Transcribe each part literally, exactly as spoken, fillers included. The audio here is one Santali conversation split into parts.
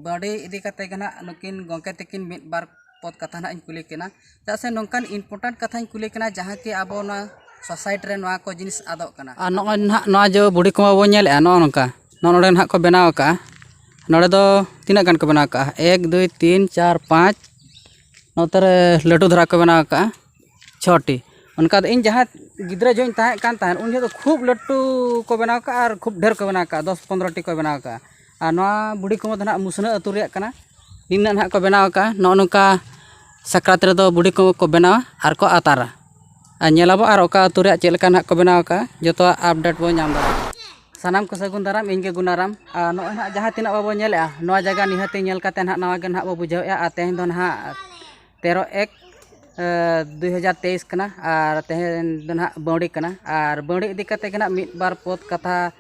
ᱵᱟᱹᱣᱰᱤ ᱤᱫᱤ ᱠᱟᱛᱮ ᱜᱮ ᱱᱟᱦᱟᱜ ᱱᱩᱠᱤᱱ ᱜᱚᱢᱠᱮ ᱛᱟᱹᱠᱤᱱ ᱢᱤᱫ ᱵᱟᱨ ᱯᱚᱫ ᱠᱟᱛᱷᱟ ᱱᱟᱦᱟᱜ ᱤᱧ ᱠᱩᱞᱤ ᱠᱤᱱᱟ, ᱪᱮᱫᱟᱜ ᱥᱮ ᱱᱚᱝᱠᱟᱱ important ᱠᱟᱛᱷᱟᱧ ᱠᱩᱞᱤ ᱠᱤᱱᱟ ᱡᱟᱦᱟᱸ ᱠᱤ ᱟᱵᱚ ᱱᱚᱣᱟ society ᱨᱮ ᱱᱚᱣᱟ ᱠᱚ ᱡᱤᱱᱤᱥ ᱟᱫᱚᱜ ᱠᱟᱱᱟ᱾ ᱟᱨ ᱱᱚᱜᱼᱚᱭ ᱱᱟᱦᱟᱜ ᱱᱚᱣᱟ ᱡᱮ ᱵᱩᱰᱷᱤ ᱠᱩᱢᱵᱟᱹ ᱵᱚᱱ ᱧᱮᱞᱮᱫᱼᱟ, ᱱᱚᱜᱼᱚ ᱱᱚᱝᱠᱟ ᱱᱚᱜᱼᱚ ᱱᱚᱰᱮ ᱱᱟᱦᱟᱜ ᱠᱚ ᱵᱮᱱᱟᱣ ᱟᱠᱟᱫᱼᱟ᱾ ᱱᱚᱰᱮ ᱫᱚ ᱛᱤᱱᱟᱹᱜ ᱜᱟᱱ ᱠᱚ ᱵᱮᱱᱟᱣ ᱟᱠᱟᱫᱼᱟ? ᱮᱠ, ᱫᱩᱭ, ᱛᱤᱱ, ᱪᱟᱨ, ᱯᱟᱸᱪ, ᱱᱚᱛᱮ ᱨᱮ ᱞᱟᱹᱴᱩ ᱫᱷᱟᱨᱟ ᱠᱚ ᱵᱮᱱᱟᱣ ᱟᱠᱟᱫᱼᱟ ᱪᱷᱚᱴᱤ᱾ ᱚᱱᱠᱟ ᱫᱚ ᱤᱧ ᱡᱟᱦᱟᱸ ᱜᱤᱫᱽᱨᱟᱹ ᱡᱚᱦᱚᱜ ᱤᱧ ᱛᱟᱦᱮᱸ ᱠᱟᱱ ᱛᱟᱦᱮᱸᱫ, ᱩᱱ ᱡᱚᱦᱚᱜ ᱫᱚ ᱠᱷᱩᱵ ᱞᱟᱹᱴᱩ ᱠᱚ ᱵᱮᱱᱟᱣ ᱟᱠᱟᱫᱼᱟ ᱟᱨ ᱠᱷᱩᱵ ᱰᱷᱮᱨ ᱠᱚ ᱵᱮᱱᱟᱣ ᱟᱠᱟᱫᱼᱟ, ᱫᱚᱥ ᱯᱚᱱᱨᱚ ᱴᱤ ᱠᱚ ᱵᱮᱱᱟᱣ ᱟᱠᱟᱫᱼᱟ᱾ ᱟᱨ ᱱᱚᱣᱟ ᱵᱩᱰᱷᱤ ᱠᱩᱢᱵᱟᱹ ᱫᱚ ᱱᱟᱦᱟᱜ ᱢᱩᱥᱱᱟᱹ ᱟᱹᱛᱩ ᱨᱮᱭᱟᱜ ᱠᱟᱱᱟ᱾ ᱱᱤᱱᱟᱹᱜ ᱱᱟᱦᱟᱜ ᱠᱚ ᱵᱮᱱᱟᱣ ᱟᱠᱟᱫᱼᱟ᱾ ᱱᱚᱜᱼᱚ ᱱᱚᱝᱠᱟ ᱥᱟᱠᱨᱟᱛ ᱨᱮᱫᱚ ᱵᱩᱰᱷᱤ ᱠᱩᱢᱵᱟᱹ ᱠᱚ ᱵᱮᱱᱟᱣᱟ ᱟᱨ ᱠᱚ ᱟᱛᱟᱨᱟ᱾ ᱟᱨ ᱧᱮᱞᱟᱵᱚ ᱟᱨ ᱚᱠᱟ ᱟᱹᱛᱩ ᱨᱮᱭᱟᱜ ᱪᱮᱫ ᱞᱮᱠᱟ ᱱᱟᱦᱟᱜ ᱠᱚ ᱵᱮᱱᱟᱣ ᱟᱠᱟᱫᱼᱟ, ᱡᱚᱛᱚᱣᱟᱜ update ᱵᱚᱱ ᱧᱟᱢ ᱫᱟᱲᱮᱭᱟᱜᱼᱟ᱾ ᱥᱟᱱᱟᱢ ᱠᱚ ᱥᱟᱹᱜᱩᱱ ᱫᱟᱨᱟᱢ, ᱤᱧ ᱜᱮ ᱜᱩᱱᱟᱨᱟᱢ᱾ ᱟᱨ ᱱᱚᱜᱼᱚᱭ ᱱᱟᱦᱟᱜ ᱡᱟᱦᱟᱸ ᱛᱤᱱᱟᱹᱜ ᱵᱟᱵᱚ ᱧᱮᱞᱮᱜᱼᱟ, ᱱᱚᱣᱟ ᱡᱟᱭᱜᱟ ᱱᱤᱦᱟᱹᱛᱤ ᱧᱮᱞ ᱠᱟᱛᱮ ᱱᱟᱦᱟᱜ ᱱᱟᱣᱟ ᱜᱮ ᱱᱟᱦᱟᱜ ᱵᱚ ᱵᱩᱡᱷᱟᱹᱣᱮᱜᱼᱟ᱾ ᱟᱨ ᱛᱮᱦᱮᱧ ᱫᱚ ᱱᱟᱦᱟᱜ ᱛᱮᱨᱚ ᱮᱠ, ᱮ, ᱫᱩᱭ ᱦᱟᱡᱟᱨ ᱛᱮᱭᱤᱥ ᱠᱟᱱᱟ᱾ ᱟᱨ ᱛᱮᱦᱮᱧ ᱫᱚ ᱱᱟᱦᱟᱜ ᱵᱟᱹᱣᱰᱤ ᱠᱟᱱᱟ᱾ ᱟᱨ ᱵᱟᱹᱣᱰᱤ ᱤᱫᱤ ᱠᱟᱛᱮ ᱜᱮ ᱱᱟᱦᱟᱜ ᱢᱤᱫ ᱵᱟᱨ ᱯᱚᱫ ᱠᱟᱛᱷᱟ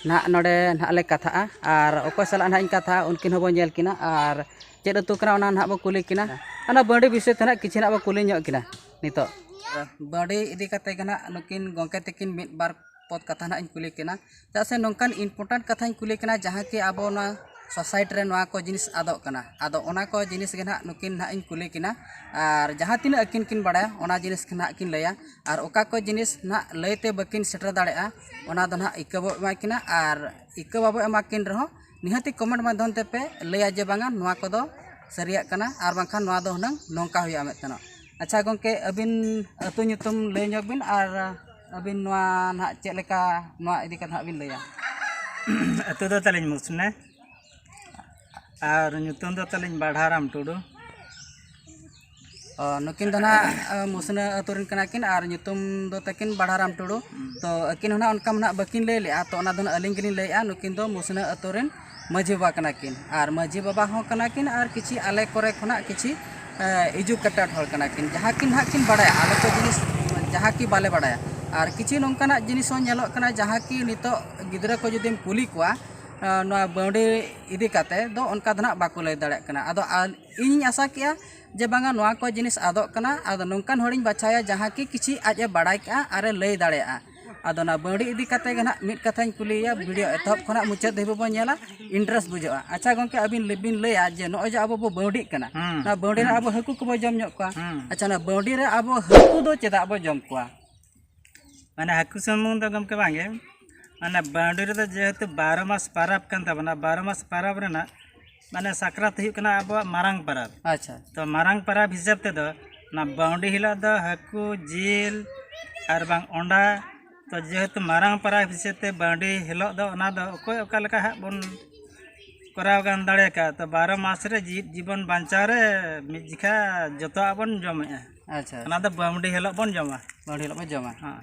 ᱱᱟᱦᱟᱜ ᱱᱚᱰᱮ ᱱᱟᱦᱟᱜ ᱞᱮ ᱠᱟᱛᱷᱟᱜᱼᱟ᱾ ᱟᱨ ᱚᱠᱚᱭ ᱥᱟᱞᱟᱜ ᱱᱟᱦᱟᱜ ᱤᱧ ᱠᱟᱛᱷᱟᱜᱼᱟ, ᱩᱱᱠᱤᱱ ᱦᱚᱸᱵᱚ ᱧᱮᱞ ᱠᱤᱱᱟ᱾ ᱟᱨ ᱪᱮᱫ ᱟᱹᱛᱩ ᱠᱟᱱᱟ ᱚᱱᱟ ᱱᱟᱦᱟᱜ ᱵᱚ ᱠᱩᱞᱤ ᱠᱤᱱᱟ᱾ ᱚᱱᱟ ᱵᱟᱹᱣᱰᱤ ᱵᱤᱥᱚᱭ ᱛᱮ ᱱᱟᱦᱟᱜ ᱠᱤᱪᱷᱩ ᱱᱟᱦᱟᱜ ᱵᱚ ᱠᱩᱞᱤ ᱧᱚᱜ ᱠᱤᱱᱟ ᱱᱤᱛᱚᱜ᱾ ᱵᱟᱹᱣᱰᱤ ᱤᱫᱤ ᱠᱟᱛᱮ ᱜᱮ ᱱᱟᱦᱟᱜ ᱱᱩᱠᱤᱱ ᱜᱚᱢᱠᱮ ᱛᱟᱹᱠᱤᱱ ᱢᱤᱫ ᱵᱟᱨ ᱯᱚᱫ ᱠᱟᱛᱷᱟ ᱱᱟᱦᱟᱜ ᱤᱧ ᱠᱩᱞᱤ ᱠᱤᱱᱟ, ᱪᱮᱫᱟᱜ ᱥᱮ ᱱᱚᱝᱠᱟᱱ important ᱠᱟᱛᱷᱟᱧ ᱠᱩᱞᱤ ᱠᱤᱱᱟ ᱡᱟᱦᱟᱸ ᱠᱤ ᱟᱵᱚ ᱱᱚᱣᱟ society ᱨᱮ ᱱᱚᱣᱟ ᱠᱚ ᱡᱤᱱᱤᱥ ᱟᱫᱚᱜ ᱠᱟᱱᱟ᱾ ᱟᱫᱚ ᱚᱱᱟ ᱠᱚ ᱡᱤᱱᱤᱥ ᱜᱮ ᱱᱟᱦᱟᱜ ᱱᱩᱠᱤᱱ ᱱᱟᱦᱟᱜ ᱤᱧ ᱠᱩᱞᱤ ᱠᱤᱱᱟ᱾ ᱟᱨ ᱡᱟᱦᱟᱸ ᱛᱤᱱᱟᱹᱜ ᱟᱹᱠᱤᱱ ᱠᱤᱱ ᱵᱟᱲᱟᱭᱟ, ᱚᱱᱟ ᱡᱤᱱᱤᱥ ᱜᱮ ᱱᱟᱦᱟᱜ ᱠᱤᱱ ᱞᱟᱹᱭᱟ᱾ ᱟᱨ ᱚᱠᱟ ᱠᱚ ᱡᱤᱱᱤᱥ ᱱᱟᱦᱟᱜ ᱞᱟᱹᱭᱛᱮ ᱵᱟᱹᱠᱤᱱ ᱥᱮᱴᱮᱨ ᱫᱟᱲᱮᱭᱟᱜᱼᱟ, ᱚᱱᱟ ᱫᱚ ᱱᱟᱦᱟᱜ ᱤᱠᱟᱹ ᱵᱚ ᱮᱢᱟ ᱠᱤᱱᱟ᱾ ᱟᱨ ᱤᱠᱟᱹ ᱵᱟᱵᱚ ᱮᱢᱟ ᱠᱤᱱ ᱨᱮᱦᱚᱸ ᱱᱤᱦᱟᱹᱛᱤ comment ᱢᱟᱫᱽᱫᱷᱚᱢ ᱛᱮᱯᱮ ᱞᱟᱹᱭᱟ ᱡᱮ ᱵᱟᱝᱟ ᱱᱚᱣᱟ ᱠᱚᱫᱚ ᱥᱟᱹᱨᱤᱭᱟᱜ ᱠᱟᱱᱟ ᱟᱨ ᱵᱟᱝᱠᱷᱟᱱ ᱱᱚᱣᱟ ᱫᱚ ᱦᱩᱱᱟᱹᱝ ᱱᱚᱝᱠᱟ ᱦᱩᱭᱩᱜᱼᱟ ᱢᱮᱱᱛᱮ᱾ ᱟᱪᱪᱷᱟ ᱜᱚᱢᱠᱮ, ᱟᱹᱵᱤᱱ ᱟᱹᱛᱩ ᱧᱩᱛᱩᱢ ᱞᱟᱹᱭ ᱧᱚᱜ ᱵᱤᱱ ᱟᱨ ᱟᱹᱵᱤᱱ ᱱᱚᱣᱟ ᱱᱟᱦᱟᱜ ᱪᱮᱫ ᱞᱮᱠᱟ ᱱᱚᱣᱟ ᱤᱫᱤ ᱠᱟᱛᱮ ᱱᱟᱦᱟᱜ ᱵᱤᱱ ᱞᱟᱹᱭᱟ? ᱟᱹᱛᱩ ᱫᱚ ᱛᱟᱹᱞᱤᱧ ᱢᱩᱥᱱᱮ ᱟᱨ ᱧᱩᱛᱩᱢ ᱫᱚ ᱛᱟᱹᱞᱤᱧ ᱵᱟᱲᱦᱟᱨᱟᱢ ᱴᱩᱰᱩ᱾ ᱚ, ᱱᱩᱠᱤᱱ ᱫᱚ ᱱᱟᱦᱟᱜ, ᱟ, ᱢᱩᱥᱱᱟᱹ ᱟᱹᱛᱩ ᱨᱮᱱ ᱠᱟᱱᱟ ᱠᱤᱱ ᱟᱨ ᱧᱩᱛᱩᱢ ᱫᱚ ᱛᱟᱹᱠᱤᱱ ᱵᱟᱲᱦᱟᱨᱟᱢ ᱴᱩᱰᱩ᱾ ᱛᱚ ᱟᱹᱠᱤᱱ ᱦᱚᱸ ᱱᱟᱦᱟᱜ ᱚᱱᱠᱟ ᱢᱟ ᱱᱟᱦᱟᱜ ᱵᱟᱹᱠᱤᱱ ᱞᱟᱹᱭ ᱞᱮᱜᱼᱟ, ᱛᱚ ᱚᱱᱟ ᱫᱚ ᱱᱟᱦᱟᱜ ᱟᱹᱞᱤᱧ ᱜᱮᱞᱤᱧ ᱞᱟᱹᱭᱮᱜᱼᱟ᱾ ᱱᱩᱠᱤᱱ ᱫᱚ ᱢᱩᱥᱱᱟᱹ ᱟᱹᱛᱩ ᱨᱮᱱ ᱢᱟᱹᱡᱷᱤ ᱵᱟᱵᱟ ᱠᱟᱱᱟ ᱠᱤᱱ ᱟᱨ ᱢᱟᱹᱡᱷᱤ ᱵᱟᱵᱟ ᱦᱚᱸ ᱠᱟᱱᱟ ᱠᱤᱱ ᱟᱨ ᱠᱤᱪᱷᱤ ᱟᱞᱮ ᱠᱚᱨᱮ ᱠᱷᱚᱱᱟᱜ ᱠᱤᱪᱷᱤ, ᱮ, educated ᱦᱚᱲ ᱠᱟᱱᱟ ᱠᱤᱱ, ᱡᱟᱦᱟᱸ ᱠᱤᱱ ᱱᱟᱦᱟᱜ ᱠᱤᱱ ᱵᱟᱲᱟᱭᱟ, ᱟᱞᱮ ᱠᱚ ᱡᱤᱱᱤᱥ ᱡᱟᱦᱟᱸ ᱠᱤ ᱵᱟᱞᱮ ᱵᱟᱲᱟᱭᱟ᱾ ᱟᱨ ᱠᱤᱪᱷᱤ ᱱᱚᱝᱠᱟᱱᱟᱜ ᱡᱤᱱᱤᱥ ᱦᱚᱸ ᱧᱮᱞᱚᱜ ᱠᱟᱱᱟ, ᱡᱟᱦᱟᱸ ᱠᱤ ᱱᱤᱛᱚᱜ ᱜᱤᱫᱽᱨᱟᱹ ᱠᱚ ᱡᱩᱫᱤᱢ ᱠᱩᱞᱤ ᱠᱚᱣᱟ, ᱮ, ᱱᱚᱣᱟ ᱵᱟᱹᱣᱰᱤ ᱤᱫᱤ ᱠᱟᱛᱮ ᱫᱚ ᱚᱱᱠᱟ ᱫᱚ ᱱᱟᱦᱟᱜ ᱵᱟᱠᱚ ᱞᱟᱹᱭ ᱫᱟᱲᱮᱭᱟᱜ ᱠᱟᱱᱟ᱾ ᱟᱫᱚ ᱟᱞ-, ᱤᱧᱤᱧ ᱟᱥᱟ ᱠᱮᱜᱼᱟ ᱡᱮ ᱵᱟᱝᱟ ᱱᱚᱣᱟ ᱠᱚ ᱡᱤᱱᱤᱥ ᱟᱫᱚᱜ ᱠᱟᱱᱟ᱾ ᱟᱫᱚ ᱱᱚᱝᱠᱟᱱ ᱦᱚᱲᱤᱧ ᱵᱟᱪᱷᱟᱭᱟ ᱡᱟᱦᱟᱸ ᱠᱤ ᱠᱤᱪᱷᱤ ᱟᱡ ᱮ ᱵᱟᱲᱟᱭ ᱠᱟᱜᱼᱟ ᱟᱨ ᱮ ᱞᱟᱹᱭ ᱫᱟᱲᱮᱭᱟᱜᱼᱟ᱾ ᱟᱫᱚ ᱚᱱᱟ ᱵᱟᱹᱣᱰᱤ ᱤᱫᱤ ᱠᱟᱛᱮ ᱜᱮ ᱱᱟᱦᱟᱜ ᱢᱤᱫ ᱠᱟᱛᱷᱟᱧ ᱠᱩᱞᱤᱭᱮᱭᱟ, ᱵᱷᱤᱰᱤᱭᱳ ᱮᱛᱚᱦᱚᱵ ᱠᱷᱚᱱᱟᱜ ᱢᱩᱪᱟᱹᱫ ᱫᱷᱟᱹᱵᱤᱡ ᱵᱚᱱ ᱧᱮᱞᱟ, ᱤᱱᱴᱟᱨᱮᱥᱴ ᱵᱩᱡᱷᱟᱹᱜᱼᱟ᱾ ᱟᱪᱪᱷᱟ ᱜᱚᱢᱠᱮ, ᱟᱹᱵᱤᱱ ᱞᱟᱹᱭ- ᱵᱤᱱ ᱞᱟᱹᱭᱟ ᱡᱮ ᱱᱚᱜᱼᱚᱭ ᱡᱮ ᱟᱵᱚ ᱵᱚ ᱵᱟᱹᱣᱰᱤᱜ ᱠᱟᱱᱟ, ᱦᱩᱸ᱾ ᱚᱱᱟ ᱵᱟᱹᱣᱰᱤ ᱨᱮ ᱟᱵᱚ ᱦᱟᱹᱠᱩ ᱠᱚᱵᱚ ᱡᱚᱢ ᱧᱚᱜ ᱠᱚᱣᱟ᱾ ᱦᱩᱸ᱾ ᱟᱪᱪᱷᱟ, ᱚᱱᱟ ᱵᱟᱹᱣᱰᱤ ᱨᱮ ᱟᱵᱚ ᱦᱟᱹᱠᱩ ᱫᱚ ᱪᱮᱫᱟᱜ ᱵᱚ ᱡᱚᱢ ᱠᱚᱣᱟ? ᱢᱟᱱᱮ ᱦᱟᱹᱠᱩ ᱥᱩᱢᱩᱝ ᱫᱚ ᱜᱚᱢᱠᱮ ᱵᱟᱝᱜᱮ, ᱢᱟᱱᱮ ᱵᱟᱹᱣᱰᱤ ᱨᱮᱫᱚ ᱡᱮᱦᱮᱛᱩ ᱵᱟᱨᱚ ᱢᱟᱥ ᱯᱟᱨᱟᱵᱽ ᱠᱟᱱ ᱛᱟᱵᱚᱱᱟ, ᱵᱟᱨᱚ ᱢᱟᱥ ᱯᱟᱨᱟᱵᱽ ᱨᱮᱱᱟᱜ ᱢᱟᱱᱮ ᱥᱟᱠᱨᱟᱛ ᱦᱩᱭᱩᱜ ᱠᱟᱱᱟ ᱟᱵᱚᱣᱟᱜ ᱢᱟᱨᱟᱝ ᱯᱟᱨᱟᱵᱽ᱾ ᱟᱪᱪᱷᱟ᱾ ᱛᱚ ᱢᱟᱨᱟᱝ ᱯᱟᱨᱟᱵᱽ ᱦᱤᱥᱟᱹᱵ ᱛᱮᱫᱚ ᱚᱱᱟ ᱵᱟᱹᱣᱰᱤ ᱦᱤᱞᱳᱜ ᱫᱚ ᱦᱟᱹᱠᱩ, ᱡᱤᱞ ᱟᱨ ᱵᱟᱝ ᱚᱸᱰᱟ, ᱛᱚ ᱡᱮᱦᱮᱛᱩ ᱢᱟᱨᱟᱝ ᱯᱟᱨᱟᱵᱽ ᱦᱤᱥᱟᱹᱵ ᱛᱮ ᱵᱟᱹᱣᱰᱤ ᱦᱤᱞᱳᱜ ᱫᱚ ᱚᱱᱟ ᱫᱚ ᱚᱠᱚᱭ ᱚᱠᱟ ᱞᱮᱠᱟ ᱦᱟᱸᱜ ᱵᱚᱱ ᱠᱚᱨᱟᱣ ᱜᱟᱱ ᱫᱟᱲᱮ ᱠᱟᱜᱼᱟ᱾ ᱛᱚ ᱵᱟᱨᱚ ᱢᱟᱥ ᱨᱮ ᱡᱤᱣᱤᱫ ᱡᱤᱵᱚᱱ ᱵᱟᱧᱪᱟᱣ ᱨᱮ ᱢᱤᱫ ᱡᱤᱠᱷᱟ ᱡᱚᱛᱚᱣᱟᱜ ᱵᱚᱱ ᱡᱚᱢᱮᱜᱼᱟ᱾ ᱟᱪᱪᱷᱟ᱾ ᱚᱱᱟ ᱫᱚ ᱵᱟᱹᱣᱰᱤ ᱦᱤᱞᱳᱜ ᱵᱚᱱ ᱡᱚᱢᱟ᱾ ᱵᱟᱹᱣᱰᱤ ᱦᱤᱞᱳᱜ ᱵᱚᱱ ᱡᱚᱢᱟ᱾ ᱦᱮᱸ᱾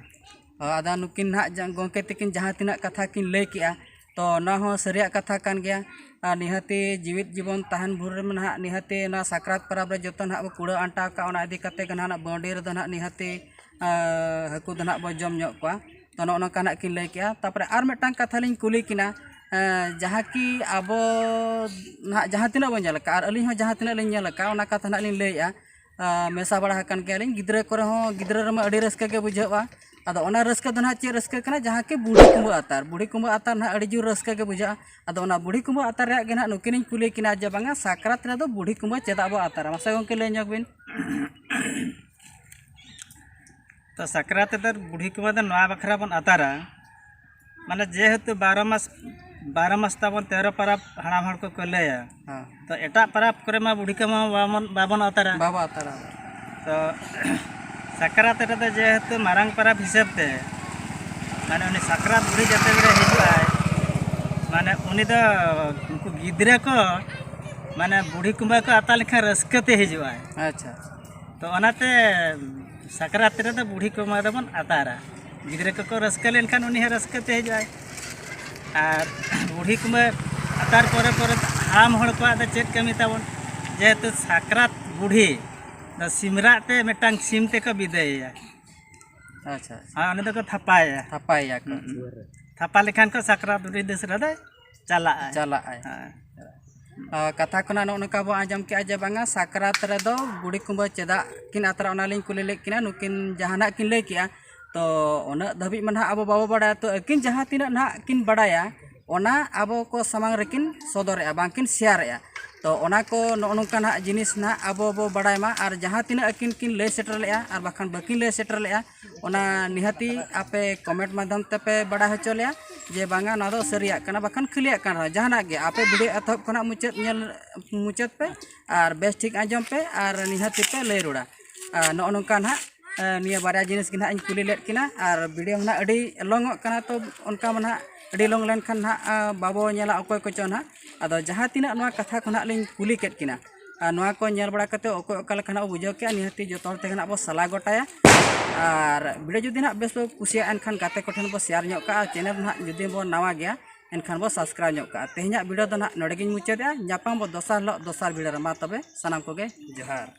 ᱚ, ᱟᱫᱚ ᱱᱩᱠᱤᱱ ᱱᱟᱦᱟᱜ ᱡᱟ-, ᱜᱚᱢᱠᱮ ᱛᱟᱹᱠᱤᱱ ᱡᱟᱦᱟᱸ ᱛᱤᱱᱟᱹᱜ ᱠᱟᱛᱷᱟ ᱠᱤᱱ ᱞᱟᱹᱭ ᱠᱮᱜᱼᱟ, ᱛᱚ ᱱᱚᱣᱟ ᱦᱚᱸ ᱥᱟᱹᱨᱤᱭᱟᱜ ᱠᱟᱛᱷᱟ ᱠᱟᱱ ᱜᱮᱭᱟ᱾ ᱟᱨ ᱱᱤᱦᱟᱹᱛᱤ ᱡᱤᱣᱤᱫ ᱡᱤᱵᱚᱱ ᱛᱟᱦᱮᱱ ᱵᱷᱳᱨ ᱨᱮ ᱱᱟᱦᱟᱜ ᱱᱤᱦᱟᱹᱛᱤ ᱱᱚᱣᱟ ᱥᱟᱠᱨᱟᱛ ᱯᱚᱨᱚᱵᱽ ᱨᱮ ᱡᱚᱛᱚ ᱱᱟᱦᱟᱜ ᱵᱚ ᱠᱩᱲᱟᱹᱣ ᱟᱱᱴᱟᱣ ᱠᱟᱜᱼᱟ, ᱚᱱᱟ ᱤᱫᱤ ᱠᱟᱛᱮ ᱜᱮ ᱱᱟᱦᱟᱜ ᱵᱟᱹᱣᱰᱤ ᱨᱮᱫᱚ ᱱᱟᱦᱟᱜ ᱱᱤᱦᱟᱹᱛᱤ, ᱟᱨ ᱦᱟᱹᱠᱩ ᱫᱚ ᱱᱟᱦᱟᱜ ᱵᱚ ᱡᱚᱢ ᱧᱚᱜ ᱠᱚᱣᱟ᱾ ᱛᱚ ᱱᱚᱜᱼᱚ ᱱᱚᱝᱠᱟ ᱱᱟᱦᱟᱜ ᱠᱤᱱ ᱞᱟᱹᱭ ᱠᱮᱜᱼᱟ᱾ ᱛᱟᱨᱯᱚᱨᱮ ᱟᱨ ᱢᱤᱫᱴᱟᱝ ᱠᱟᱛᱷᱟ ᱞᱤᱧ ᱠᱩᱞᱤ ᱠᱤᱱᱟ, ᱮᱸ, ᱡᱟᱦᱟᱸ ᱠᱤ ᱟᱵᱚ ᱱᱟᱦᱟᱜ ᱡᱟᱦᱟᱸ ᱛᱤᱱᱟᱹᱜ ᱵᱚᱱ ᱧᱮᱞ ᱟᱠᱟᱫᱼᱟ, ᱟᱨ ᱟᱹᱞᱤᱧ ᱦᱚᱸ ᱡᱟᱦᱟᱸ ᱛᱤᱱᱟᱹᱜ ᱞᱤᱧ ᱧᱮᱞ ᱟᱠᱟᱫᱼᱟ, ᱚᱱᱟ ᱠᱟᱛᱷᱟ ᱱᱟᱦᱟᱜ ᱞᱤᱧ ᱞᱟᱹᱭᱮᱜᱼᱟ᱾ ᱟᱨ ᱢᱮᱥᱟ ᱵᱟᱲᱟ ᱟᱠᱟᱱ ᱜᱮᱭᱟᱞᱤᱧ᱾ ᱜᱤᱫᱽᱨᱟᱹ ᱠᱚᱨᱮ ᱦᱚᱸ, ᱜᱤᱫᱽᱨᱟᱹ ᱨᱮᱢᱟ ᱟᱹᱰᱤ ᱨᱟᱹᱥᱠᱟᱹ ᱜᱮ ᱵᱩᱡᱷᱟᱹᱜᱼᱟ᱾ ᱟᱫᱚ ᱚᱱᱟ ᱨᱟᱹᱥᱠᱟᱹ ᱫᱚ ᱱᱟᱦᱟᱜ ᱪᱮᱫ ᱨᱟᱹᱥᱠᱟᱹ ᱠᱟᱱᱟ? ᱡᱟᱦᱟᱸ ᱠᱤ ᱵᱩᱰᱷᱤ ᱠᱩᱢᱵᱟᱹ ᱟᱛᱟᱨ, ᱵᱩᱰᱷᱤ ᱠᱩᱢᱵᱟᱹ ᱟᱛᱟᱨ ᱱᱟᱦᱟᱜ ᱟᱹᱰᱤ ᱡᱳᱨ ᱨᱟᱹᱥᱠᱟᱹ ᱜᱮ ᱵᱩᱡᱷᱟᱹᱜᱼᱟ᱾ ᱟᱫᱚ ᱚᱱᱟ ᱵᱩᱰᱷᱤ ᱠᱩᱢᱵᱟᱹ ᱟᱛᱟᱨ ᱨᱮᱭᱟᱜ ᱜᱮ ᱱᱟᱦᱟᱜ ᱱᱩᱠᱤᱱᱤᱧ ᱠᱩᱞᱤ ᱠᱤᱱᱟ ᱡᱮ ᱵᱟᱝᱟ, ᱥᱟᱠᱨᱟᱛ ᱨᱮᱫᱚ ᱵᱩᱰᱷᱤ ᱠᱩᱢᱵᱟᱹ ᱪᱮᱫᱟᱜ ᱵᱚ ᱟᱛᱟᱨᱟ? ᱢᱟᱥᱮ ᱜᱚᱢᱠᱮ, ᱞᱟᱹᱭ ᱧᱚᱜ ᱵᱤᱱ᱾ ᱛᱚ ᱥᱟᱠᱨᱟᱛ ᱨᱮᱫᱚ ᱵᱩᱰᱷᱤ ᱠᱩᱢᱵᱟᱹ ᱫᱚ ᱱᱚᱣᱟ ᱵᱟᱠᱷᱨᱟ ᱵᱚᱱ ᱟᱛᱟᱨᱟ, ᱢᱟᱱᱮ ᱡᱮᱦᱮᱛᱩ ᱵᱟᱨᱚ ᱢᱟᱥ, ᱵᱟᱨᱚ ᱢᱟᱥ ᱛᱟᱵᱚᱱ ᱛᱮᱨᱚ ᱯᱟᱨᱟᱵᱽ ᱦᱟᱲᱟᱢ ᱦᱚᱲ ᱠᱚᱠᱚ ᱞᱟᱹᱭᱟ᱾ ᱦᱮᱸ᱾ ᱛᱚ ᱮᱴᱟᱜ ᱯᱟᱨᱟᱵᱽ ᱠᱚᱨᱮ ᱢᱟ ᱵᱩᱰᱷᱤ ᱠᱩᱢᱵᱟᱹ ᱢᱟ ᱵᱟᱵᱚᱱ, ᱵᱟᱵᱚᱱ ᱟᱛᱟᱨᱟ᱾ ᱵᱟᱵᱚ ᱟᱛᱟᱨᱟ᱾ ᱛᱚ ᱥᱟᱠᱨᱟᱛ ᱨᱮᱫᱚ ᱡᱮᱦᱮᱛᱩ ᱢᱟᱨᱟᱝ ᱯᱟᱨᱟᱵᱽ ᱦᱤᱥᱟᱹᱵ ᱛᱮ, ᱢᱟᱱᱮ ᱩᱱᱤ ᱥᱟᱠᱨᱟᱛ ᱵᱩᱰᱷᱤ ᱡᱟᱛᱮ ᱠᱚᱨᱮ ᱦᱤᱡᱩᱜ ᱟᱭ, ᱢᱟᱱᱮ ᱩᱱᱤ ᱫᱚ ᱩᱱᱠᱩ ᱜᱤᱫᱽᱨᱟᱹ ᱠᱚ ᱢᱟᱱᱮ ᱵᱩᱰᱷᱤ ᱠᱩᱢᱵᱟᱹ ᱠᱚ ᱟᱛᱟ ᱞᱮᱠᱷᱟᱱ ᱨᱟᱹᱥᱠᱟᱹ ᱛᱮ ᱦᱤᱡᱩᱜ ᱟᱭ᱾ ᱟᱪᱪᱷᱟ, ᱟᱪᱪᱷᱟ᱾ ᱛᱚ ᱚᱱᱟᱛᱮ ᱥᱟᱠᱨᱟᱛ ᱨᱮᱫᱚ ᱵᱩᱰᱷᱤ ᱠᱩᱢᱵᱟᱹ ᱫᱚᱵᱚᱱ ᱟᱛᱟᱨᱟ, ᱜᱤᱫᱽᱨᱟᱹ ᱠᱚᱠᱚ ᱨᱟᱹᱥᱠᱟᱹ ᱞᱮᱱᱠᱷᱟᱱ ᱩᱱᱤ ᱦᱚᱸ ᱨᱟᱹᱥᱠᱟᱹ ᱛᱮ ᱦᱤᱡᱩᱜ ᱟᱭ᱾ ᱟᱨ ᱵᱩᱰᱷᱤ ᱠᱩᱢᱵᱟᱹ ᱟᱛᱟᱨ ᱯᱚᱨᱮ ᱯᱚᱨᱮ ᱦᱟᱲᱟᱢ ᱦᱚᱲ ᱠᱚᱣᱟᱜ ᱫᱚ ᱪᱮᱫ ᱠᱟᱹᱢᱤ ᱛᱟᱵᱚᱱ? ᱡᱮᱦᱮᱛᱩ ᱥᱟᱠᱨᱟᱛ ᱵᱩᱰᱷᱤ ᱫᱚ ᱥᱤᱢᱨᱟᱜ ᱛᱮ ᱢᱤᱫᱴᱟᱝ ᱥᱤᱢ ᱛᱮᱠᱚ ᱵᱤᱫᱟᱹᱭᱮᱭᱟ᱾ ᱟᱪᱪᱷᱟ, ᱟᱪᱪᱷᱟ᱾ ᱟᱨ ᱩᱱᱤ ᱫᱚᱠᱚ ᱛᱷᱟᱯᱟᱭᱮᱭᱟ᱾ ᱛᱷᱟᱯᱟᱭᱮᱭᱟ ᱠᱚ᱾ ᱦᱩᱸ, ᱦᱩᱸ᱾ ᱛᱷᱟᱯᱟ ᱞᱮᱠᱷᱟᱱ ᱠᱚ ᱥᱟᱠᱨᱟᱛ ᱵᱩᱰᱷᱤ ᱫᱩᱥᱨᱟᱹ ᱫᱚᱭ ᱪᱟᱞᱟᱜᱼᱟᱭ᱾ ᱪᱟᱞᱟᱜᱼᱟᱭ᱾ ᱦᱮᱸ᱾ ᱟᱨ ᱠᱟᱛᱷᱟ ᱠᱷᱚᱱᱟᱜ ᱱᱚᱜᱼᱚ ᱱᱚᱝᱠᱟ ᱵᱚᱱ ᱟᱸᱡᱚᱢ ᱠᱮᱜᱼᱟ ᱡᱮ ᱵᱟᱝᱟ, ᱥᱟᱠᱨᱟᱛ ᱨᱮᱫᱚ ᱵᱩᱰᱷᱤ ᱠᱩᱢᱵᱟᱹ ᱪᱮᱫᱟᱜ ᱠᱤᱱ ᱟᱛᱨᱟ, ᱚᱱᱟᱞᱤᱧ ᱠᱩᱞᱤ ᱞᱮᱫ ᱠᱤᱱᱟ᱾ ᱱᱩᱠᱤᱱ ᱡᱟᱦᱟᱱᱟᱜ ᱠᱤᱱ ᱞᱟᱹᱭ ᱠᱮᱜᱼᱟ, ᱛᱚ ᱩᱱᱟᱹᱜ ᱫᱷᱟᱹᱵᱤᱡ ᱢᱟ ᱱᱟᱦᱟᱜ ᱟᱵᱚ ᱵᱟᱵᱚ ᱵᱟᱲᱟᱭᱟ᱾ ᱛᱚ ᱟᱹᱠᱤᱱ ᱡᱟᱦᱟᱸ ᱛᱤᱱᱟᱹᱜ ᱱᱟᱦᱟᱜ ᱠᱤᱱ ᱵᱟᱲᱟᱭᱟ, ᱚᱱᱟ ᱟᱵᱚ ᱠᱚ ᱥᱟᱢᱟᱝ ᱨᱮᱠᱤᱱ ᱥᱚᱫᱚᱨᱮᱜᱼᱟ, ᱵᱟᱝᱠᱤᱱ ᱥᱮᱭᱟᱨᱮᱜᱼᱟ᱾ ᱛᱚ ᱚᱱᱟ ᱠᱚ ᱱᱚᱜᱼᱚ ᱱᱚᱝᱠᱟ ᱱᱟᱦᱟᱜ ᱡᱤᱱᱤᱥ ᱱᱟᱦᱟᱜ ᱟᱵᱚ ᱵᱚ ᱵᱟᱲᱟᱭ ᱢᱟ, ᱟᱨ ᱡᱟᱦᱟᱸ ᱛᱤᱱᱟᱹᱜ ᱟᱹᱠᱤᱱ ᱠᱤᱱ ᱞᱟᱹᱭ ᱥᱮᱴᱮᱨ ᱞᱮᱜᱼᱟ ᱟᱨ ᱵᱟᱠᱷᱟᱱ ᱵᱟᱹᱠᱤᱱ ᱞᱟᱹᱭ ᱥᱮᱴᱮᱨ ᱞᱮᱜᱼᱟ, ᱚᱱᱟ ᱱᱤᱦᱟᱹᱛᱤ ᱟᱯᱮ ᱠᱚᱢᱮᱱᱴ ᱢᱟᱫᱽᱫᱷᱚᱢ ᱛᱮᱯᱮ ᱵᱟᱲᱟᱭ ᱦᱚᱪᱚ ᱞᱮᱭᱟ ᱡᱮ ᱵᱟᱝᱟ, ᱱᱚᱣᱟ ᱫᱚ ᱥᱟᱹᱨᱤᱭᱟᱜ ᱠᱟᱱᱟ ᱵᱟᱠᱷᱟᱱ ᱠᱷᱟᱹᱞᱤᱭᱟᱜ ᱠᱟᱱ ᱨᱮᱦᱚᱸ, ᱡᱟᱦᱟᱱᱟᱜ ᱜᱮ ᱟᱯᱮ ᱵᱷᱤᱰᱤᱭᱳ ᱮᱛᱚᱦᱚᱵ ᱠᱷᱚᱱᱟᱜ ᱢᱩᱪᱟᱹᱫ ᱧᱮᱞ, ᱢᱩᱪᱟᱹᱫ ᱯᱮ ᱟᱨ ᱵᱮᱥ ᱴᱷᱤᱠ ᱟᱸᱡᱚᱢ ᱯᱮ ᱟᱨ ᱱᱤᱦᱟᱹᱛᱤ ᱯᱮ ᱞᱟᱹᱭ ᱨᱩᱣᱟᱹᱲᱟ᱾ ᱟᱨ ᱱᱚᱜᱼᱚ ᱱᱚᱝᱠᱟ ᱱᱟᱦᱟᱜ, ᱮ, ᱱᱤᱭᱟᱹ ᱵᱟᱨᱭᱟ ᱡᱤᱱᱤᱥ ᱜᱮ ᱱᱟᱦᱟᱜ ᱤᱧ ᱠᱩᱞᱤ ᱞᱮᱫ ᱠᱤᱱᱟ, ᱟᱨ ᱵᱷᱤᱰᱤᱭᱳ ᱦᱚᱸ ᱱᱟᱦᱟᱜ ᱟᱹᱰᱤ ᱞᱚᱝᱚᱜ ᱠᱟᱱᱟ᱾ ᱛᱚ ᱚᱱᱠᱟ ᱢᱟ ᱱᱟᱦᱟᱜ ᱟᱹᱰᱤ ᱞᱚᱝ ᱞᱮᱱᱠᱷᱟᱱ ᱱᱟᱦᱟᱜ, ᱮ, ᱵᱟᱵᱚ ᱧᱮᱞᱟ ᱚᱠᱚᱭ ᱠᱚᱪᱚ ᱱᱟᱦᱟᱜ᱾ ᱟᱫᱚ ᱡᱟᱦᱟᱸ ᱛᱤᱱᱟᱹᱜ ᱱᱚᱣᱟ ᱠᱟᱛᱷᱟ ᱠᱚ ᱱᱟᱦᱟᱜ ᱞᱤᱧ ᱠᱩᱞᱤ ᱠᱮᱫ ᱠᱤᱱᱟ, ᱟᱨ ᱱᱚᱣᱟ ᱠᱚ ᱧᱮᱞ ᱵᱟᱲᱟ ᱠᱟᱛᱮ ᱚᱠᱚᱭ ᱚᱠᱟ ᱞᱮᱠᱟ ᱱᱟᱦᱟᱜ ᱵᱚ ᱵᱩᱡᱷᱟᱹᱣ ᱠᱮᱜᱼᱟ, ᱱᱤᱦᱟᱹᱛᱤ ᱡᱚᱛᱚ ᱦᱚᱲ ᱛᱮᱜᱮ ᱱᱟᱦᱟᱜ ᱵᱚ ᱥᱟᱞᱟ ᱜᱚᱴᱟᱭᱟ᱾ ᱟᱨ ᱵᱷᱤᱰᱤᱭᱳ ᱡᱩᱫᱤ ᱱᱟᱦᱟᱜ ᱵᱮᱥ ᱵᱚ ᱠᱩᱥᱤᱭᱟᱜᱼᱟ, ᱮᱱᱠᱷᱟᱱ ᱜᱟᱛᱮ ᱠᱚᱴᱷᱮᱱ ᱵᱚ ᱥᱮᱭᱟᱨ ᱧᱚᱜ ᱠᱟᱜᱼᱟ᱾ ᱟᱨ ᱪᱮᱱᱮᱞ ᱱᱟᱦᱟᱜ ᱡᱩᱫᱤ ᱵᱚ ᱱᱟᱣᱟ ᱜᱮᱭᱟ, ᱮᱱᱠᱷᱟᱱ ᱵᱚ ᱥᱟᱵᱥᱠᱨᱟᱭᱤᱵᱽ ᱧᱚᱜ ᱠᱟᱜᱼᱟ᱾ ᱛᱮᱦᱮᱧᱟᱜ ᱵᱷᱤᱰᱤᱭᱳ ᱫᱚ ᱱᱟᱦᱟᱜ ᱱᱚᱰᱮ ᱜᱤᱧ ᱢᱩᱪᱟᱹᱫᱮᱜᱼᱟ᱾ ᱧᱟᱯᱟᱢ ᱵᱚ ᱫᱚᱥᱟᱨ ᱦᱤᱞᱳᱜ ᱫᱚᱥᱟᱨ ᱵᱷᱤᱰᱤᱭᱳ ᱨᱮ᱾ ᱢᱟ ᱛᱚᱵᱮ ᱥᱟᱱᱟᱢ ᱠᱚᱜᱮ ᱡᱚᱦᱟᱨ᱾